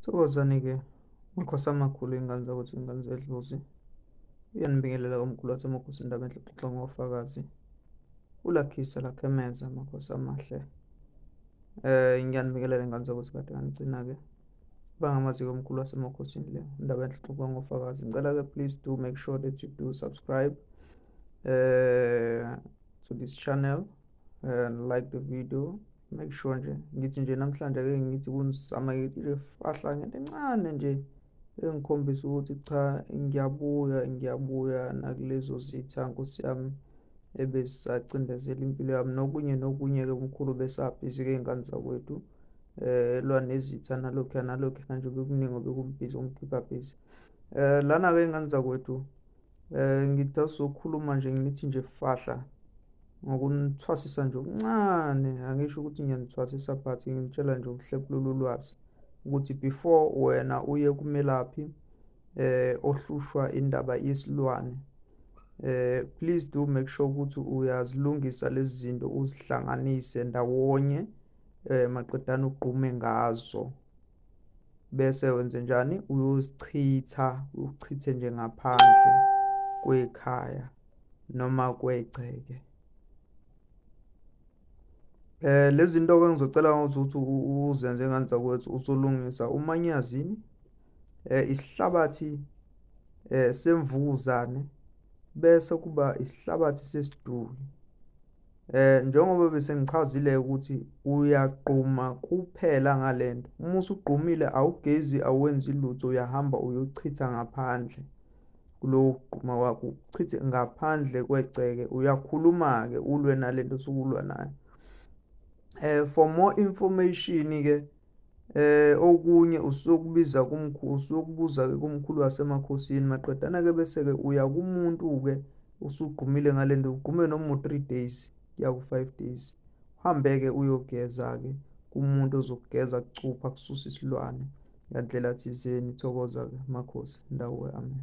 Thokozani-ke makhosi amakhulu, iy'ngane zakwethu, iy'ngane zedlozi. Uyanibingelela komkhulu waseMakhosini Ndabenhle uxoxa ngofakazi. Ulakhisa lakhemeza makhosi amahle. Ngiyanibingelela iy'ngane zakwethu, kade nganigcina-ke. Bangamazi-ke umkhulu waseMakhosini le Ndabenhle uxoxa ngofakazi. Ngicela-ke please do make sure that you do subscribe to this channel and like the video. Make sure nje ngithi nje namhlanje ake ngithi kunizama ngithi nje fahla ngento encane nje engikhombisa ukuthi cha, ngiyabuya, ngiyabuya nakulezo zitha nkosi yami ebezisacindezela impilo yami nokunye nokunye-ke. Umkhulu besabhizi-ke, iy'ngane zakwethu, elwa nezitha nalokhuya nalokhuya nje, bekuningi obekumbhizi umkhipha bhizi lana-ke, iy'ngane zakwethu. Ngithi awusokhuluma nje, ngithi nje fahla ngokunithwasisa nje okuncane. Angisho ukuthi ngiyanithwasisa, but ngitshela nje ukuhlephulula ulwazi ukuthi before wena uye kumelaphi ohlushwa indaba yesilwane, please do make sure ukuthi uyazilungisa lezi zinto, uzihlanganise ndawonye, maqedane ugqume ngazo, bese wenze njani, uyozichitha, uchithe nje ngaphandle kwekhaya noma kwegceke. Lezi zinto-ke ngizocela ukuthi uzenze, ngane zakwethu. Uzolungisa umanyazini, isihlabathi semvukuzane, bese kuba isihlabathi sesiduli. Njengoba bese ngichazile ukuthi uyagquma kuphela ngalento. Uma usugqumile awugezi, awenzi lutho, uyahamba uyochitha ngaphandle kulowo kugquma kwakho, uchithe ngaphandle kwegceke. Uyakhuluma-ke, ulwe nalento osuke ulwa nayo. For more information-ke, okunye usuyokubiza kumkhulu, usuyokubuza-ke kumkhulu wasemakhosini. Maqedana-ke bese-ke uya kumuntu-ke usugqumile ngalento, ugqume noma u-3 days kuya ku-5 days, uhambe-ke uyogeza-ke kumuntu ozokugeza, kucupha, kususa isilwane ngandlela thizeni. Thokoza-ke makhosi, ndawo, amen.